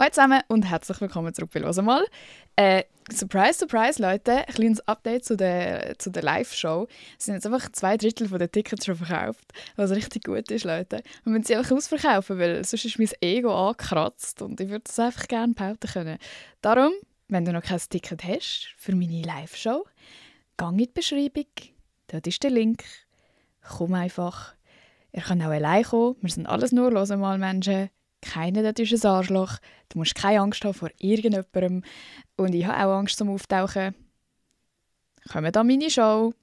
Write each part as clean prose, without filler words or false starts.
Hallo zusammen und herzlich willkommen zurück bei «Hört mal». Surprise, surprise, Leute. Ein kleines Update zu der Live-Show. Es sind jetzt einfach 2/3 der Tickets schon verkauft, was richtig gut ist, Leute. Wir müssen sie einfach ausverkaufen, weil sonst ist mein Ego angekratzt und ich würde das einfach gerne behaupten können. Darum, wenn du noch kein Ticket hast für meine Live-Show, geh in die Beschreibung. Dort ist der Link. Komm einfach. Ihr könnt auch allein kommen. Wir sind alles nur «Hört mal» Menschen. Keiner dort ist ein Arschloch. Du musst keine Angst haben vor irgendjemandem. Und ich habe auch Angst zum Auftauchen. Kommt an meine Show.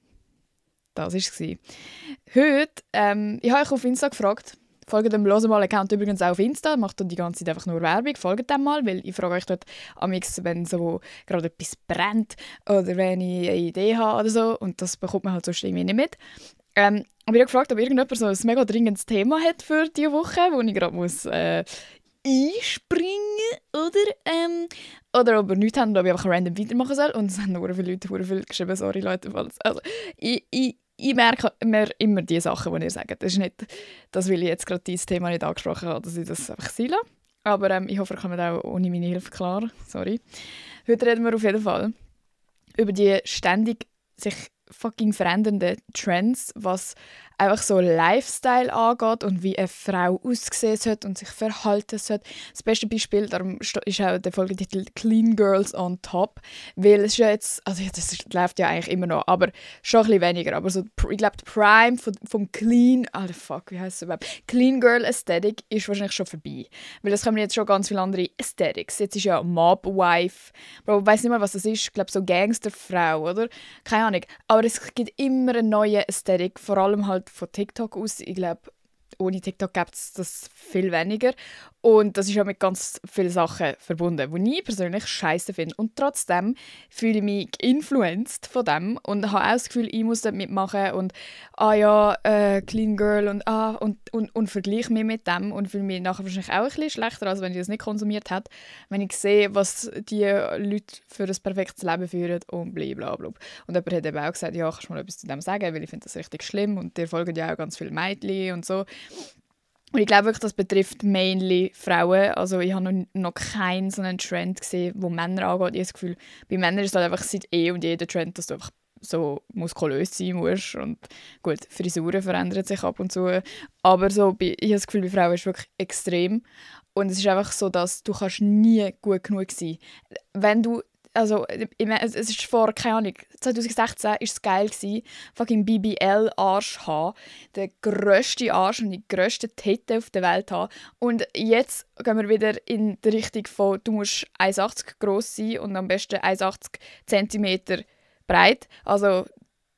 Das war es. Heute, ich habe euch auf Insta gefragt. Folgt dem «Hört mal» Account übrigens auch auf Insta. Macht dann die ganze Zeit einfach nur Werbung. Folgt dem mal, weil ich frage euch dort amigs, wenn so gerade etwas brennt oder wenn ich eine Idee habe oder so. Und das bekommt man halt sonst irgendwie nicht mit. Aber ich habe gefragt, ob irgendjemand so ein mega dringendes Thema hat für diese Woche, wo ich gerade muss einspringen oder ob er nichts hat und ob ich einfach random weitermachen soll. Und es haben nur viele Leute viel geschrieben, sorry Leute. Also, ich merke mir immer die Sachen, die ihr sagt. Das ist nicht, das will ich jetzt gerade dieses Thema nicht angesprochen habe, dass ich das einfach sein lasse. Aber ich hoffe, ihr kommt auch ohne meine Hilfe klar. Sorry. Heute reden wir auf jeden Fall über die ständig sich fucking verändernde Trends, was einfach so Lifestyle angeht und wie eine Frau aussehen sollte und sich verhalten sollte. Das beste Beispiel, darum ist auch der Folgetitel «Clean Girls on Top», weil es ist ja jetzt, also das läuft ja eigentlich immer noch, aber schon ein bisschen weniger, aber so, ich glaube, die Prime vom Clean, wie heisst es überhaupt? Clean Girl Aesthetic ist wahrscheinlich schon vorbei, weil es kommen jetzt schon ganz viele andere Aesthetics. Jetzt ist ja Mob Wife, Bro, ich weiss nicht mal, was das ist, ich glaube so Gangsterfrau, oder? Keine Ahnung, aber es gibt immer eine neue Aesthetic, vor allem halt von TikTok aus. Ich glaube, ohne TikTok gibt es das viel weniger. Und das ist ja mit ganz vielen Sachen verbunden, die ich persönlich scheiße finde. Und trotzdem fühle ich mich influenced von dem und habe auch das Gefühl, ich muss dort mitmachen und Clean Girl und vergleiche mich mit dem und fühle mich nachher wahrscheinlich auch ein bisschen schlechter, als wenn ich das nicht konsumiert hätte, wenn ich sehe, was die Leute für ein perfektes Leben führen und blablabla. Und jemand hat eben auch gesagt, ja, kannst du mal etwas zu dem sagen, weil ich finde das richtig schlimm und dir folgen ja auch ganz viele Mädchen und so. Und ich glaube wirklich, das betrifft mainly Frauen. Also ich habe noch keinen so einen Trend gesehen, wo Männer angeht. Ich habe das Gefühl, bei Männern ist es halt einfach seit und je der Trend, dass du einfach so muskulös sein musst. Und gut, Frisuren verändern sich ab und zu. Aber so, ich habe das Gefühl, bei Frauen ist es wirklich extrem. Und es ist einfach so, dass du kannst nie gut genug sein. Wenn du es ist vor, keine Ahnung, 2016 war es geil, fucking BBL-Arsch haben, den grössten Arsch und die grössten Titten auf der Welt haben. Und jetzt gehen wir wieder in die Richtung von, du musst 1,80 groß sein und am besten 1,80 cm breit, also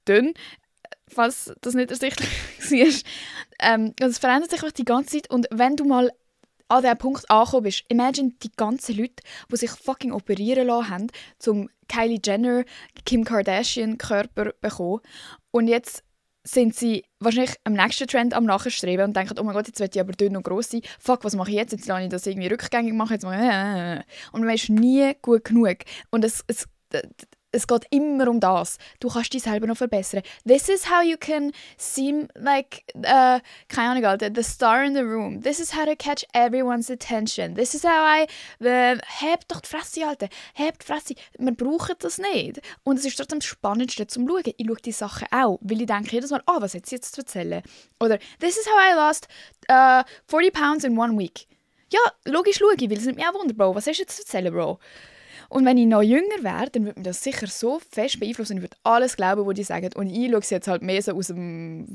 dünn, falls das nicht ersichtlich war. Es verändert sich die ganze Zeit und wenn du mal an diesem Punkt angekommen bist. Imagine die ganzen Leute, die sich fucking operieren lassen haben, zum Kylie Jenner, Kim Kardashian Körper zu bekommen. Und jetzt sind sie wahrscheinlich am nächsten Trend am Nachstreben und denken, oh mein Gott, jetzt will ich aber dünn und gross sein. Fuck, was mache ich jetzt? Jetzt lasse ich das irgendwie rückgängig machen. Jetzt mache ich Und man ist nie gut genug. Und es geht immer um das. Du kannst dich selber noch verbessern. This is how you can seem like, keine Ahnung, Alter, the star in the room. This is how to catch everyone's attention. This is how heb doch die Fresse, Alter. Heb die Fresse. Wir brauchen das nicht. Und es ist trotzdem das Spannendste zum Schauen. Ich schaue die Sachen auch, weil ich denke jedes Mal, was hat sie jetzt zu erzählen? Oder, this is how I lost 40 pounds in 1 week. Ja, logisch schaue ich, weil es nimmt mich auch Wunder, Bro. Was hast du jetzt zu erzählen, Bro? Und wenn ich noch jünger wäre, dann würde mich das sicher so fest beeinflussen. Ich würde alles glauben, was die sagen. Und ich schaue es jetzt halt mehr so aus dem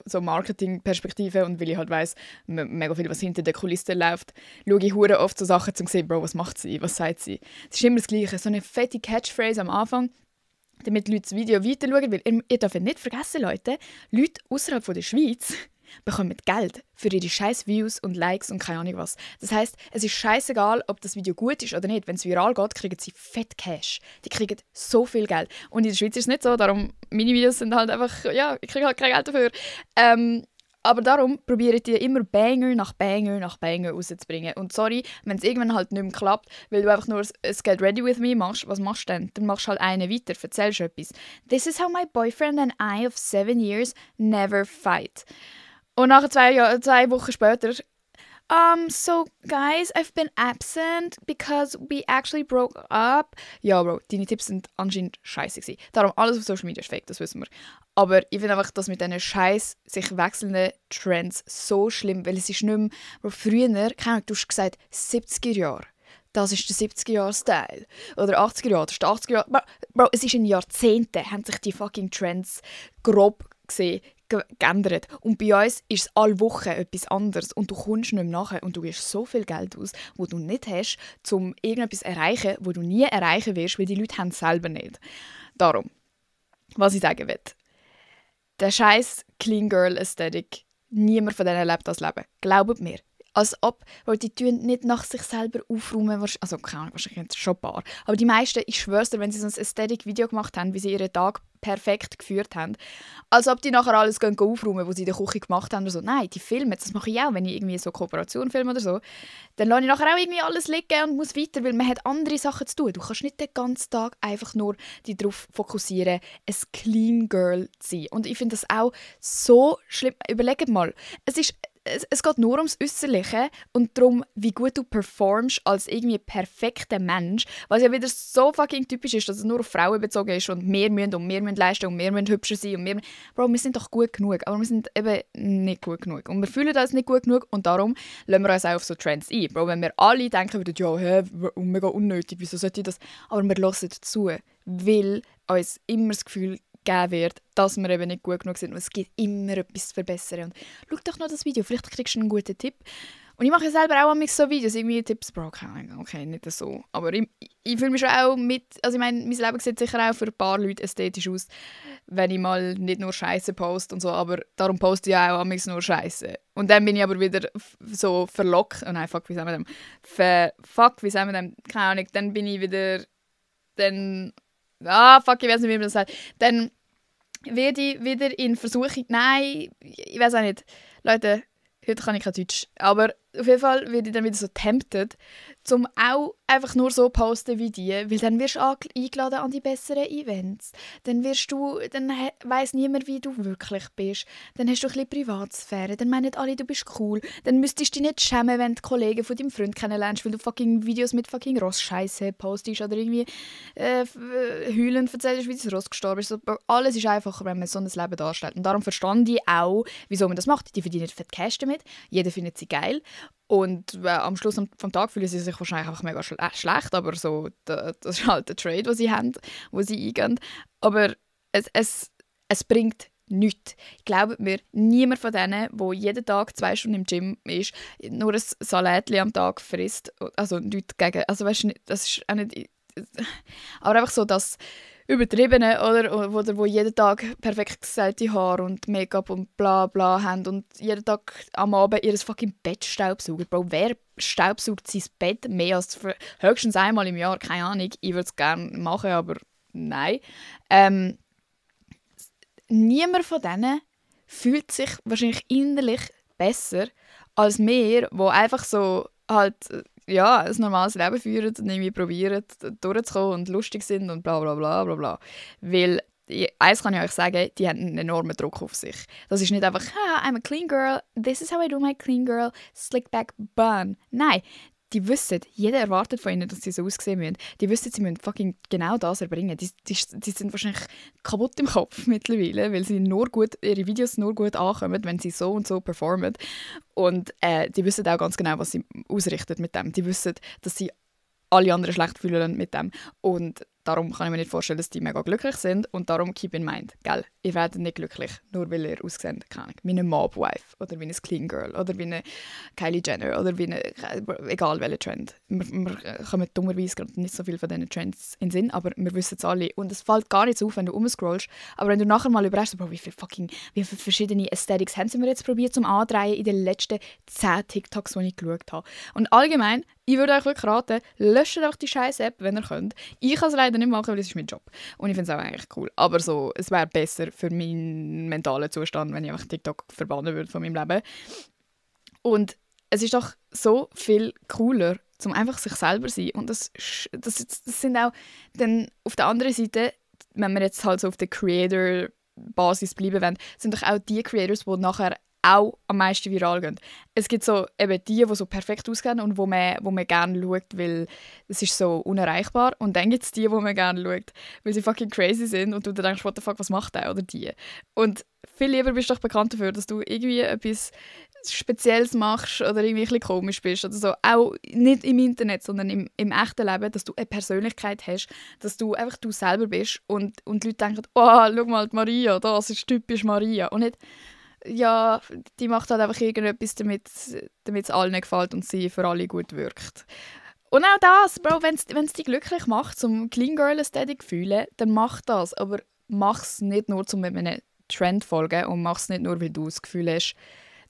so Marketing-Perspektive und weil ich halt weiss, mega viel, was hinter der Kulisse läuft, schaue ich hure oft so Sachen, um zu sehen, Bro, was macht sie, was sagt sie. Es ist immer das Gleiche, so eine fette Catchphrase am Anfang, damit die Leute das Video weiter schauen. Weil ihr dürft nicht vergessen, Leute außerhalb der Schweiz bekommen Geld für ihre scheiß Views und Likes und keine Ahnung was. Das heisst, es ist scheißegal, ob das Video gut ist oder nicht. Wenn es viral geht, kriegen sie fett Cash. Die kriegen so viel Geld. Und in der Schweiz ist es nicht so, darum meine Videos sind halt einfach, ich kriege halt kein Geld dafür. Aber darum probiere ich dir immer Banger nach Banger nach Banger rauszubringen. Und sorry, wenn es irgendwann halt nicht mehr klappt, weil du einfach nur ein Get Ready With Me machst, was machst du denn? Dann machst du halt einen weiter, erzählst etwas. This is how my boyfriend and I of 7 years never fight. Und nach 2 Wochen später So guys, I've been absent because we actually broke up. Ja, Bro, deine Tipps sind anscheinend scheiße gewesen. Darum, alles auf Social Media ist fake, das wissen wir. Aber ich finde einfach, dass mit diesen scheiß sich wechselnden Trends so schlimm, weil es ist nicht mehr, Bro, früher, keine Ahnung, du hast gesagt, 70er Jahre. Das ist der 70er-Jahre-Style. Oder 80er-Jahre, das ist der 80er-Jahre. Bro, es ist in Jahrzehnten, haben sich die fucking Trends grob gesehen geändert. Und bei uns ist es alle Wochen etwas anderes. Und du kommst nicht mehr nachher und du gibst so viel Geld aus, wo du nicht hast, um irgendetwas zu erreichen, wo du nie erreichen wirst, weil die Leute haben es selber nicht. Darum, was ich sagen will. Der scheiß Clean Girl Aesthetic, niemand von denen lebt das Leben. Glaubt mir. Als ob, weil die tun nicht nach sich selber aufräumen, also keine Ahnung, wahrscheinlich schon ein paar, aber die meisten, ich schwör's dir, wenn sie so ein Ästhetik-Video gemacht haben, wie sie ihren Tag perfekt geführt haben, als ob die nachher alles aufräumen, was sie in der Küche gemacht haben oder so. Nein, die filmen, das mache ich auch, wenn ich irgendwie so Kooperation filme oder so, dann lasse ich nachher auch irgendwie alles liegen und muss weiter, weil man hat andere Sachen zu tun. Du kannst nicht den ganzen Tag einfach nur dich darauf fokussieren, ein Clean Girl zu sein. Und ich finde das auch so schlimm. Überlegt mal, es geht nur ums Äußerliche und darum, wie gut du performst als irgendwie perfekter Mensch, was ja wieder so fucking typisch ist, dass es nur auf Frauen bezogen ist und wir müssen leisten und wir müssen hübscher sein und Bro, wir sind doch gut genug, aber wir sind eben nicht gut genug und wir fühlen uns nicht gut genug und darum lassen wir uns auch auf so Trends ein. Bro, wenn wir alle denken würden, ja, mega unnötig, wieso sollte ich das, aber wir hören zu, weil uns immer das Gefühl geben wird, dass wir eben nicht gut genug sind und es gibt immer etwas zu verbessern. Und schau doch noch das Video, vielleicht kriegst du einen guten Tipp. Und ich mache ja selber auch so Videos, irgendwie Tipps, Bro, keine Ahnung, okay, nicht so. Aber ich fühle mich schon auch mit, also ich meine, mein Leben sieht sicher auch für ein paar Leute ästhetisch aus, wenn ich mal nicht nur Scheiße poste und so, aber darum poste ich auch nur Scheiße. Und dann bin ich aber wieder so verlockt, oh nein, fuck, wie sagen wir dem? Keine Ahnung, dann bin ich wieder, ich weiß nicht, wie man das sagt. Dann werde ich wieder in Versuchung, nein, ich weiß auch nicht. Leute, heute kann ich kein Deutsch. Aber auf jeden Fall werde ich dann wieder so tempted, um auch einfach nur so posten wie die, weil dann wirst du eingeladen an die besseren Events. Dann weiss niemand, wie du wirklich bist. Dann hast du ein bisschen Privatsphäre. Dann meinen alle, du bist cool. Dann müsstest du dich nicht schämen, wenn du Kollegen von deinem Freund kennenlernst, weil du fucking Videos mit fucking Rossscheiße postest oder irgendwie heulend erzählst, wie das Ross gestorben ist. So, alles ist einfacher, wenn man so ein Leben darstellt. Und darum verstand ich auch, wieso man das macht. Die verdienen fett Cash damit. Jeder findet sie geil. Und am Schluss vom Tag fühlen sie sich wahrscheinlich einfach mega schlecht, aber so, das ist halt der Trade, den sie haben, wo sie eingehen. Aber es bringt nichts. Glaubt mir, niemand von denen, der jeden Tag 2 Stunden im Gym ist, nur ein Salätchen am Tag frisst, also nichts gegen, also weißt du, das ist auch nicht, aber einfach so das Übertriebene, oder wo jeden Tag perfekt gestylte Haare und Make-up und bla bla haben und jeden Tag am Abend ihr fucking Bett staubsaugen. Bro, wer staubsaugt sein Bett mehr als höchstens einmal im Jahr? Keine Ahnung, ich würde es gerne machen, aber nein. Niemand von denen fühlt sich wahrscheinlich innerlich besser als wir, wo einfach so halt ein normales Leben führen und irgendwie probieren, durchzukommen und lustig sind und bla bla bla bla bla. Weil, eins kann ich euch sagen, die haben einen enormen Druck auf sich. Das ist nicht einfach, I'm a clean girl, this is how I do my clean girl, slick back bun. Nein, die wissen, jeder erwartet von ihnen, dass sie so aussehen müssen. Die wissen, sie müssen fucking genau das erbringen. Die sind wahrscheinlich kaputt im Kopf mittlerweile, weil ihre Videos nur gut ankommen, wenn sie so und so performen. Und die wissen auch ganz genau, was sie ausrichten mit dem. Die wissen, dass sie alle anderen schlecht fühlen mit dem. Und darum kann ich mir nicht vorstellen, dass die mega glücklich sind. Und darum keep in mind, gell? Ihr werdet nicht glücklich, nur weil ihr ausseht, keine Ahnung, wie eine Mobwife oder wie eine Clean Girl oder wie eine Kylie Jenner oder wie eine, egal welcher Trend. Wir kommen dummerweise gerade nicht so viel von diesen Trends in den Sinn, aber wir wissen es alle. Und es fällt gar nicht so auf, wenn du umscrollst. Aber wenn du nachher mal überraschst, wie viele verschiedene Aesthetics haben wir jetzt probiert zum Andrehen in den letzten 10 TikToks, die ich geschaut habe. Und allgemein, ich würde euch wirklich raten, löscht doch die scheiß App, wenn ihr könnt. Ich kann es leider nicht machen, weil das ist mein Job. Und ich finde es auch eigentlich cool. Aber so, es wäre besser für meinen mentalen Zustand, wenn ich einfach TikTok verbannen würde von meinem Leben. Und es ist doch so viel cooler, um einfach sich selber zu sein. Und das sind auch dann auf der anderen Seite, wenn wir jetzt halt so auf der Creator-Basis bleiben wollen, sind doch auch die Creators, die nachher auch am meisten viral gehen. Es gibt so eben die so perfekt aussehen und wo man gerne schaut, weil es ist so unerreichbar. Und dann gibt es die, wo man gerne schaut, weil sie fucking crazy sind und du dann denkst, what the fuck, was macht der oder die? Und viel lieber bist du doch bekannt dafür, dass du irgendwie etwas Spezielles machst oder irgendwie ein bisschen komisch bist oder so. Auch nicht im Internet, sondern im echten Leben, dass du eine Persönlichkeit hast, dass du einfach du selber bist und die Leute denken, oh, schau mal, die Maria, das ist typisch Maria. Und nicht, ja, die macht halt einfach irgendetwas, damit es allen gefällt und sie für alle gut wirkt. Und auch das, Bro, wenn es dich glücklich macht, zum Clean Girl Aesthetic fühlen, dann mach das. Aber mach es nicht nur, um einem Trend zu folgen und mach es nicht nur, weil du das Gefühl hast,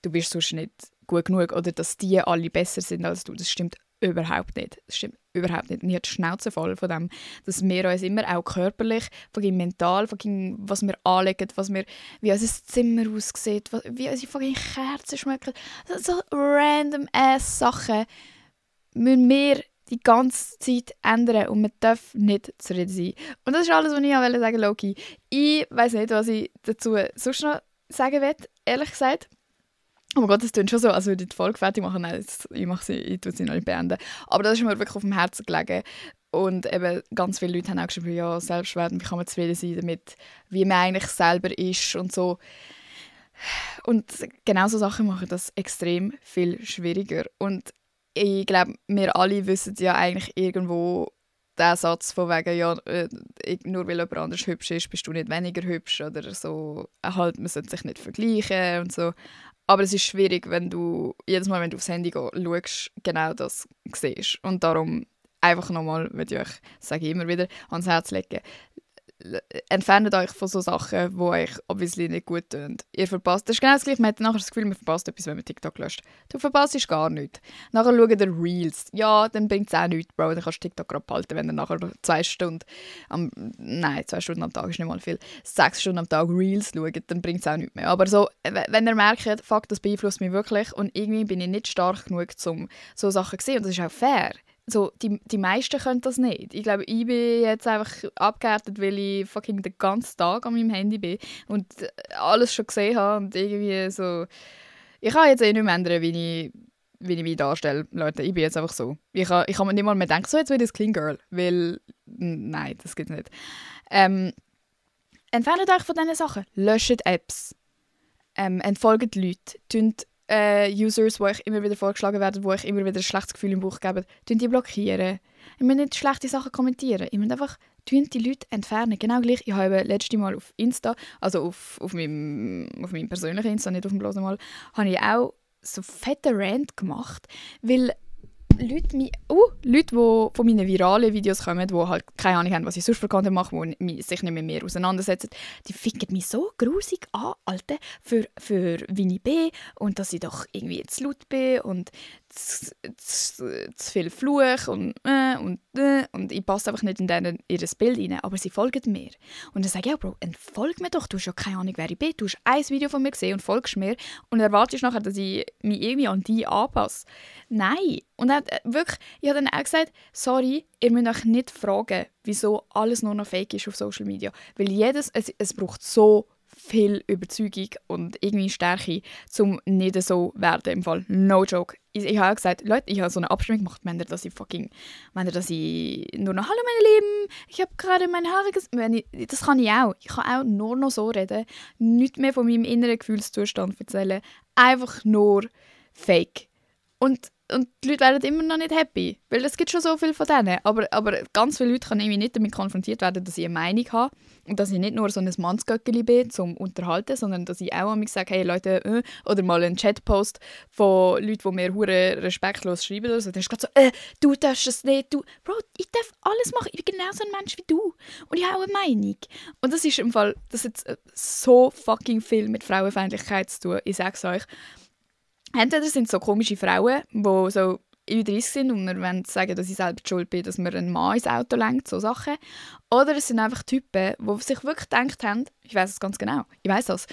du bist sonst nicht gut genug oder dass die alle besser sind als du. Das stimmt überhaupt nicht. Das stimmt überhaupt nicht. Und ich habe die Schnauze voll von dem, dass wir uns immer auch körperlich, mental, was wir anlegen, wie unser Zimmer aussieht, wie unsere Kerzen schmecken. So random ass Sachen müssen wir die ganze Zeit ändern und man darf nicht zufrieden sein. Und das ist alles, was ich sagen wollte, Loki. Ich weiss nicht, was ich dazu sonst noch sagen will, ehrlich gesagt. Oh mein Gott, das klingt schon so, als würde ich die Folge fertig machen. Nein, ich tue sie noch nicht beenden. Aber das ist mir wirklich auf dem Herzen gelegen. Und eben ganz viele Leute haben auch geschrieben, ja, Selbstwert, wie kann man zufrieden sein damit, wie man eigentlich selber ist und so. Und genau so Sachen machen das extrem viel schwieriger. Und ich glaube, wir alle wissen ja eigentlich irgendwo den Satz von wegen, ja, nur weil jemand anders hübsch ist, bist du nicht weniger hübsch oder so. Halt, man sollte sich nicht vergleichen und so. Aber es ist schwierig, wenn du jedes Mal, wenn du aufs Handy schaust, genau das siehst. Und darum einfach nochmal, würde ich euch, sage ich immer wieder, ans Herz legen. Entfernt euch von so Sachen, die euch obviously nicht gut tun. Ihr verpasst, das ist genau das Gleiche, man hat nachher das Gefühl, man verpasst etwas, wenn man TikTok löscht. Du verpasst gar nichts. Nachher schaut ihr Reels. Ja, dann bringt es auch nichts, Bro. Dann kannst du TikTok gerade behalten, wenn ihr nachher 2 Stunden 2 Stunden am Tag ist nicht mal viel, 6 Stunden am Tag Reels schaut, dann bringt es auch nichts mehr. Aber so, wenn ihr merkt, fuck, das beeinflusst mich wirklich und irgendwie bin ich nicht stark genug, um so Sachen zu sehen, und das ist auch fair. So, die meisten können das nicht. Ich glaube, ich bin jetzt einfach abgehärtet, weil ich fucking den ganzen Tag an meinem Handy bin und alles schon gesehen habe und irgendwie so... Ich kann jetzt nicht mehr ändern, wie ich mich darstelle. Leute, ich bin jetzt einfach so. Ich kann mir nicht mal mehr denken, so jetzt will ich das Clean Girl, weil... Nein, das geht nicht. Entfernt euch von diesen Sachen. Löscht Apps. Entfolgt Leute. Users, die euch immer wieder vorgeschlagen werden, die euch immer wieder ein schlechtes Gefühl im Bauch geben, die blockieren. Ihr müsst nicht schlechte Sachen kommentieren. Ihr müsst einfach die Leute entfernen. Genau gleich. Ich habe letztes Mal auf Insta, also auf meinem persönlichen Insta, nicht auf dem bloßen Mal, habe ich auch so fette Rant gemacht, weil Leute, die von meinen viralen Videos kommen, die halt keine Ahnung haben, was ich sonst für Content mache, die sich nicht mit mir auseinandersetzen, die ficken mich so grusig an, Alter, für wie ich bin und dass ich doch irgendwie zu laut bin und zu viel Fluch und ich passe einfach nicht in ihr Bild rein, aber sie folgen mir. Und dann sage ich, ja, Bro, entfolg mir doch, du hast ja keine Ahnung, wer ich bin, du hast ein Video von mir gesehen und folgst mir und erwartest nachher, dass ich mich irgendwie an die anpasse. Nein. Und er hat wirklich, ich habe dann auch gesagt, sorry, ihr müsst euch nicht fragen, wieso alles nur noch fake ist auf Social Media. Weil es braucht so viel Überzeugung und irgendwie Stärke, um nicht so zu werden im Fall. No joke. Ich habe auch gesagt, Leute, ich habe so eine Abstimmung gemacht, meint ihr, dass ich nur noch «Hallo meine Lieben, ich habe gerade meine Haare das kann ich auch. Ich kann auch nur noch so reden, nichts mehr von meinem inneren Gefühlszustand erzählen. Einfach nur fake. Und die Leute werden immer noch nicht happy, weil es gibt schon so viel von denen. Aber ganz viele Leute können irgendwie nicht damit konfrontiert werden, dass ich eine Meinung habe und dass ich nicht nur so ein Mannsgöckeli bin, zum Unterhalten, sondern dass ich auch einmal sage, hey Leute, oder mal einen Chatpost von Leuten, die mir hure respektlos schreiben oder so. Dann ist gerade so, du darfst es nicht, du. Bro, ich darf alles machen, ich bin genauso ein Mensch wie du. Und ich habe auch eine Meinung. Und das ist im Fall, das hat so fucking viel mit Frauenfeindlichkeit zu tun, ich sage es euch. Entweder sind es so komische Frauen, die so über 30 sind und wir wollen sagen, dass ich selber die schuld bin, dass mir ein Mann ins Auto lenkt, so Sachen. Oder es sind einfach Typen, die sich wirklich gedacht haben, ich weiss es ganz genau, ich weiss das,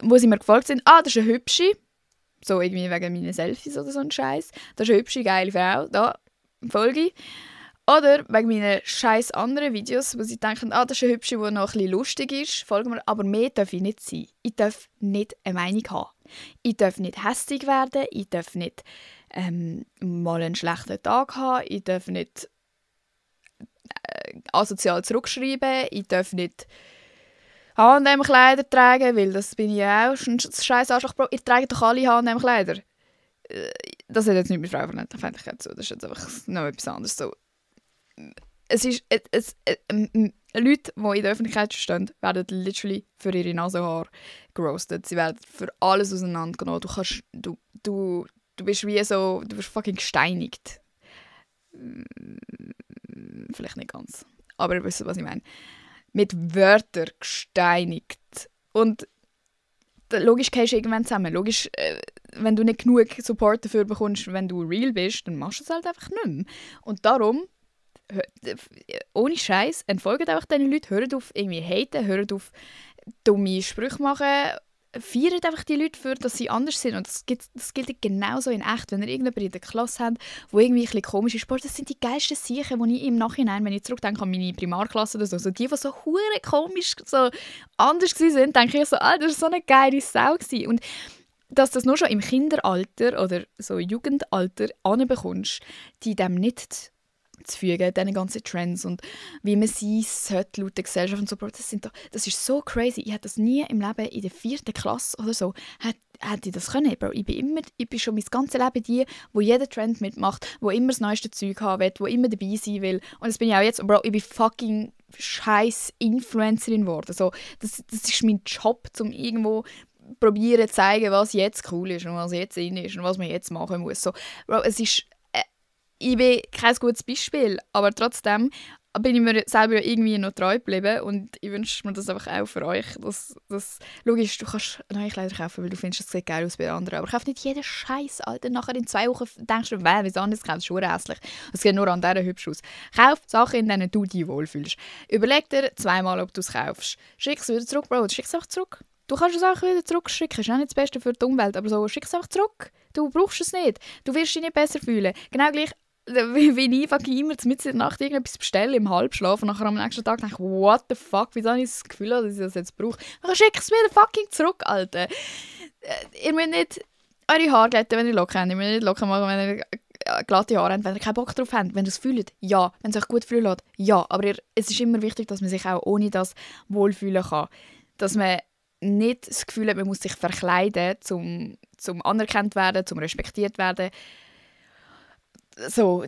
wo sie mir gefolgt sind, das ist eine hübsche, so irgendwie wegen meinen Selfies oder so ein Scheiß, das ist eine hübsche, geile Frau, da folge ich. Oder wegen meinen scheiß anderen Videos, wo sie denken, das ist eine Hübsche, die noch ein bisschen lustig ist, folgen mir. Aber mehr darf ich nicht sein. Ich darf nicht eine Meinung haben. Ich darf nicht hässig werden. Ich darf nicht mal einen schlechten Tag haben. Ich darf nicht asozial zurückschreiben. Ich darf nicht H&M-Kleider tragen, weil das bin ich ja auch. Ein scheiß Arschloch, Bro. Ihr tragt doch alle H&M-Kleider. Das hat jetzt nicht mit Frauenfeindlichkeit zu. Das ist jetzt einfach noch etwas anderes. So. Es ist, Leute, die in der Öffentlichkeit stehen, werden literally für ihre Nasenhaare geroastet. Sie werden für alles auseinandergenommen. Du bist wie so, du bist fucking gesteinigt. Vielleicht nicht ganz. Aber ihr wisst, was ich meine. Mit Wörtern gesteinigt. Und logisch gehst du irgendwann zusammen. Logisch, wenn du nicht genug Support dafür bekommst, wenn du real bist, dann machst du es halt einfach nicht mehr. Und darum, ohne Scheiß, entfolgt einfach diesen Leuten, hört auf irgendwie haten, hört auf dumme Sprüche machen, feiert einfach die Leute für, dass sie anders sind. Und das gilt genauso in echt. Wenn ihr irgendjemanden in der Klasse habt, der irgendwie ein bisschen komisch ist, das sind die geilsten Sachen, die ich im Nachhinein, wenn ich zurückdenke an meine Primarklasse oder so die so hure komisch, so anders waren, denke ich so, das war so eine geile Sau gewesen. Und dass du das nur schon im Kinderalter oder so Jugendalter anbekommst, die dem nicht zu fügen, diese ganzen Trends und wie man sein sollte laut der Gesellschaft und so. Das ist so crazy. Ich hätte das nie im Leben in der 4. Klasse oder so, hätte ich das können. Bro. Ich bin schon mein ganzes Leben die jeden Trend mitmacht, wo immer das neueste Zeug haben will, wo immer dabei sein will. Und das bin ich auch jetzt. Bro, ich bin fucking scheiß Influencerin geworden. So, das ist mein Job, um irgendwo probieren zu zeigen, was jetzt cool ist und was jetzt in ist und was man jetzt machen muss. So, Bro, es ist ich bin kein gutes Beispiel, aber trotzdem bin ich mir selber irgendwie noch treu geblieben und ich wünsche mir das einfach auch für euch. Logisch, du kannst neue Kleider kaufen, weil du findest, es sieht geil aus bei anderen, aber kauf nicht jeden Scheiß, Alter. Nachher in 2 Wochen denkst du, wieso anderes kaufst, das ist schon hässlich. Es geht nur an dieser hübsch aus. Kauf Sachen, in denen du dich wohlfühlst. Überleg dir 2-mal, ob du es kaufst. Schick es wieder zurück, Bro, schick es einfach zurück. Du kannst es auch wieder zurückschicken, ist auch nicht das Beste für die Umwelt, aber so, schick es einfach zurück. Du brauchst es nicht. Du wirst dich nicht besser fühlen. Genau gleich, wie ich immer mitten in der Nacht irgendetwas bestelle im Halbschlaf und nachher am nächsten Tag denke, what the fuck, wieso habe ich das Gefühl, dass ich das jetzt brauche? Dann schick es wieder fucking zurück, Alter. Ihr müsst nicht eure Haare glätten, wenn ihr Locken habt. Ihr müsst nicht Locken machen, wenn ihr glatte Haare habt, wenn ihr keinen Bock drauf habt. Wenn ihr es fühlt, ja. Wenn es euch gut fühlen lässt, ja. Aber es ist immer wichtig, dass man sich auch ohne das wohlfühlen kann. Dass man nicht das Gefühl hat, man muss sich verkleiden, zum anerkannt werden, zum respektiert werden. So,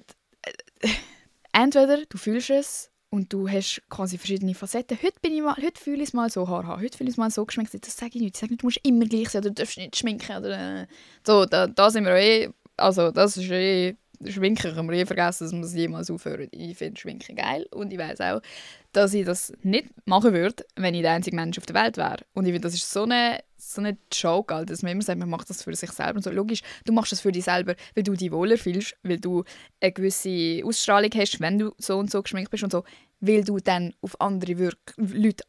entweder du fühlst es und du hast quasi verschiedene Facetten. Heute fühle ich es mal so Haar haben, heute fühle ich es mal so geschminkt. Das sage ich nicht. Ich sage nicht, du musst immer gleich sein oder du darfst nicht schminken. Oder, so, da sind wir also das ist Schminken können wir vergessen, dass wir es jemals aufhören. Ich finde Schminken geil und ich weiss auch, dass ich das nicht machen würde, wenn ich der einzige Mensch auf der Welt wäre. Und ich finde, das ist so eine Joke, Alter, dass man immer sagt, man macht das für sich selber. Und so. Logisch, du machst das für dich selber, weil du dich wohler fühlst, weil du eine gewisse Ausstrahlung hast, wenn du so und so geschminkt bist und so, weil du dann auf andere Leute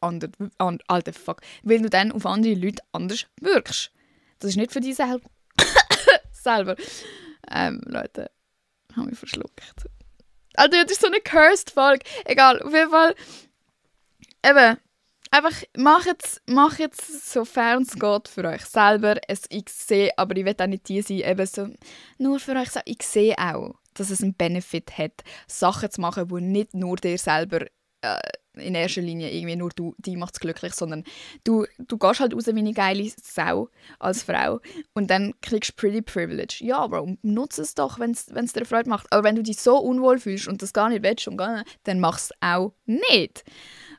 weil du dann auf andere Leute anders wirkst. Das ist nicht für dich selber. Leute, habe mich verschluckt. Alter, das ist so eine cursed Folge. Egal, auf jeden Fall. Eben, einfach mach jetzt sofern es geht für euch selber. Ich sehe, aber ich will auch nicht die sein, eben so, nur für euch. Ich sehe auch, dass es einen Benefit hat, Sachen zu machen, die nicht nur dir selber in erster Linie irgendwie nur die macht es glücklich, sondern du gehst halt raus wie eine geile Sau als Frau und dann kriegst du Pretty Privilege. Ja, Bro, nutze es doch, wenn es dir Freude macht. Aber wenn du dich so unwohl fühlst und das gar nicht willst, dann mach es auch nicht.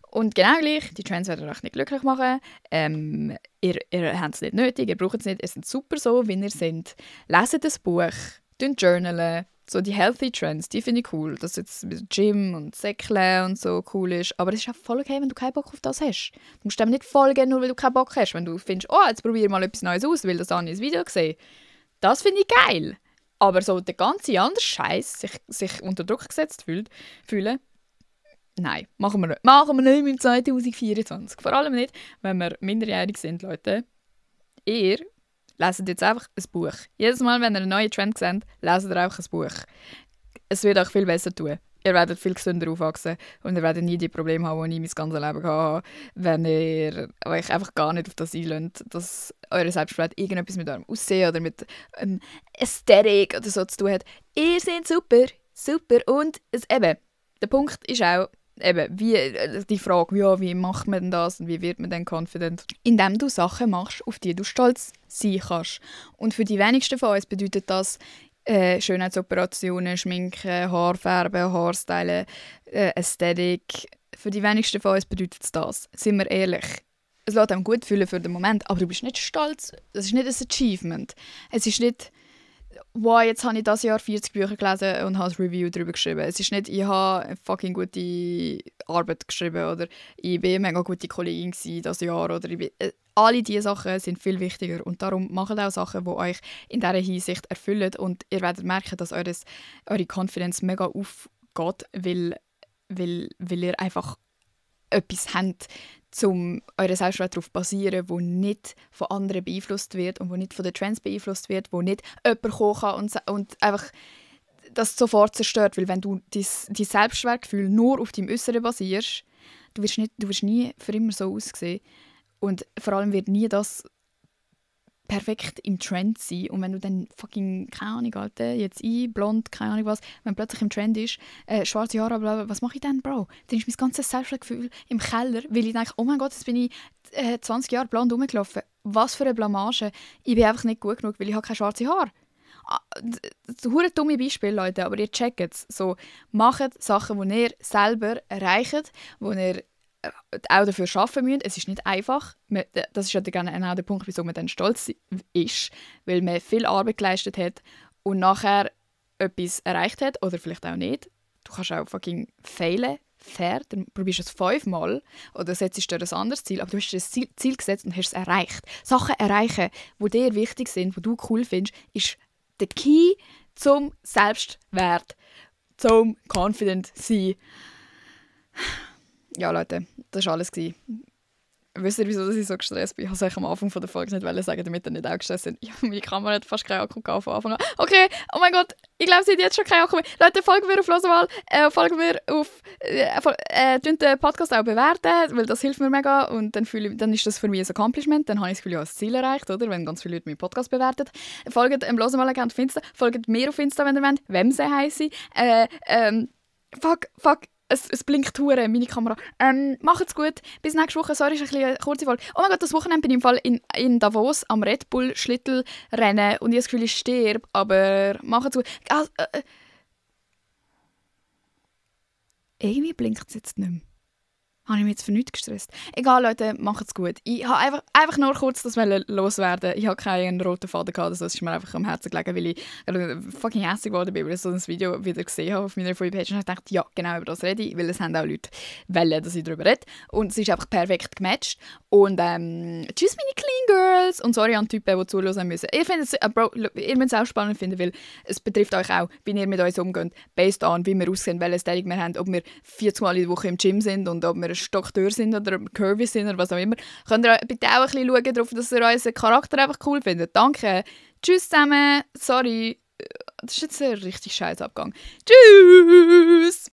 Und genau gleich, die Trends werden euch nicht glücklich machen. Ihr habt es nicht nötig, ihr braucht es nicht. Ihr seid super so, wie ihr seid. Leset ein Buch, journalen. So die healthy Trends, die finde ich cool. Dass jetzt mit Gym und Säckle und so cool ist. Aber es ist auch voll okay, wenn du keinen Bock auf das hast. Du musst dem nicht folgen, nur weil du keinen Bock hast. Wenn du findest, oh, jetzt probiere mal etwas Neues aus, weil das habe ich ein Video gesehen. Das finde ich geil. Aber so der ganze andere Scheiß, sich unter Druck gesetzt fühlen, nein, machen wir nicht. Machen wir nicht im 2024. Vor allem nicht, wenn wir minderjährig sind, Leute. Ihr leset jetzt einfach ein Buch. Jedes Mal, wenn ihr einen neuen Trend seht, leset ihr einfach ein Buch. Es wird euch viel besser tun. ihr werdet viel gesünder aufwachsen und ihr werdet nie die Probleme haben, die ich mein ganzes Leben hatte, wenn ihr euch einfach gar nicht auf das einlässt, dass eure Selbstwert irgendetwas mit eurem Aussehen oder mit Ästhetik oder so zu tun hat. Ihr seid super, super und eben, der Punkt ist auch, eben, die Frage, ja, wie macht man denn das und wie wird man denn confident? Indem du Sachen machst, auf die du stolz sein kannst. Und für die wenigsten von uns bedeutet das Schönheitsoperationen, Schminken, Haarfärben, Haarstylen, Ästhetik. Für die wenigsten von uns bedeutet es das. Sind wir ehrlich. Es lässt einem gut fühlen für den Moment, aber du bist nicht stolz. Das ist nicht ein Achievement. Es ist nicht, wow, jetzt habe ich dieses Jahr 40 Bücher gelesen und habe ein Review darüber geschrieben. Es ist nicht, ich habe eine fucking gute Arbeit geschrieben oder ich war eine mega gute Kollegin dieses Jahr. Oder alle diese Sachen sind viel wichtiger und darum macht auch Sachen, die euch in dieser Hinsicht erfüllen und ihr werdet merken, dass eure Confidence mega aufgeht, weil ihr einfach etwas habt, um euren Selbstwert darauf basieren, wo nicht von anderen beeinflusst wird und wo nicht von den Trends beeinflusst wird, wo nicht jemand kommen kann und einfach das sofort zerstört. Weil wenn du dein Selbstwertgefühl nur auf deinem Äußeren basierst, du wirst nie für immer so aussehen. Und vor allem wird nie das perfekt im Trend sein. Und wenn du dann fucking, keine Ahnung, Alter, jetzt blond, keine Ahnung was, wenn plötzlich im Trend ist, schwarze Haare, bla, was mache ich dann, Bro? Dann ist mein ganzes Selbstwertgefühl im Keller, weil ich denke, oh mein Gott, jetzt bin ich 20 Jahre blond rumgelaufen. Was für eine Blamage. Ich bin einfach nicht gut genug, weil ich habe keine schwarze Haare. Das ist ein dummes Beispiel, Leute, aber ihr checkt es. So, macht Sachen, die ihr selber erreicht, wo ihr auch dafür arbeiten müssen. Es ist nicht einfach. Das ist ja genau der Punkt, wieso man dann stolz ist, weil man viel Arbeit geleistet hat und nachher etwas erreicht hat oder vielleicht auch nicht. Du kannst auch fucking failen, fair, dann probierst du es 5-mal oder setzt dir ein anderes Ziel, aber du hast das Ziel gesetzt und hast es erreicht. Sachen erreichen, die dir wichtig sind, die du cool findest, ist der Key zum Selbstwert, zum confident sein. Ja, Leute, das war alles. Wisst ihr, wieso ich so gestresst bin? Ich wollte es am Anfang der Folge nicht sagen, damit ihr nicht auch gestresst sind. Ja, meine Kamera hat fast keinen Akku von Anfang an. Okay, oh mein Gott, ich glaube, sie hat jetzt schon keinen Akku mehr. Leute, folgen wir auf Losewahl, folgen wir auf den Podcast auch bewerten, weil das hilft mir mega und dann ist das für mich ein Accomplishment. Dann habe ich das Gefühl, ja, das Ziel erreicht, oder? Wenn ganz viele Leute meinen Podcast bewerten. Folgt Losewahl-Account auf Insta, folgt mir auf Insta, wenn ihr wollt. Wemse heisse. Fuck. Es blinkt hure meine Kamera. Macht's gut. Bis nächste Woche. Sorry, ist ein bisschen eine kurze Folge. Oh mein Gott, das Wochenende bin ich im Fall in Davos am Red Bull Schlittelrennen und ich habe das Gefühl, ich sterbe, aber macht's gut. Irgendwie blinkt es jetzt nicht mehr. Habe ich mich jetzt für nichts gestresst? Egal, Leute, macht's gut. Ich habe einfach nur kurz das loswerden. Ich habe keinen roten Faden gehabt, das ist mir einfach am Herzen gelegen, weil ich fucking hässlich geworden bin, weil ich so ein Video wieder gesehen habe auf meiner Page und ich dachte, ja, genau über das rede ich, weil es haben auch Leute wollen, dass ich darüber rede. Und es ist einfach perfekt gematcht. Und tschüss meine Clean Girls! Und sorry an die Typen, die zuhören müssen. Ich finde es, Bro, ihr müsst es auch spannend finden, weil es betrifft euch auch, wie ihr mit uns umgeht, based on, wie wir aussehen, welche Styling wir haben, ob wir 40 Mal in der Woche im Gym sind und ob wir Stockteur sind oder curvy sind oder was auch immer. Könnt ihr bitte auch ein bisschen schauen darauf, dass ihr unseren Charakter einfach cool findet. Danke. Tschüss zusammen. Sorry. Das ist jetzt ein richtig scheiß Abgang. Tschüss.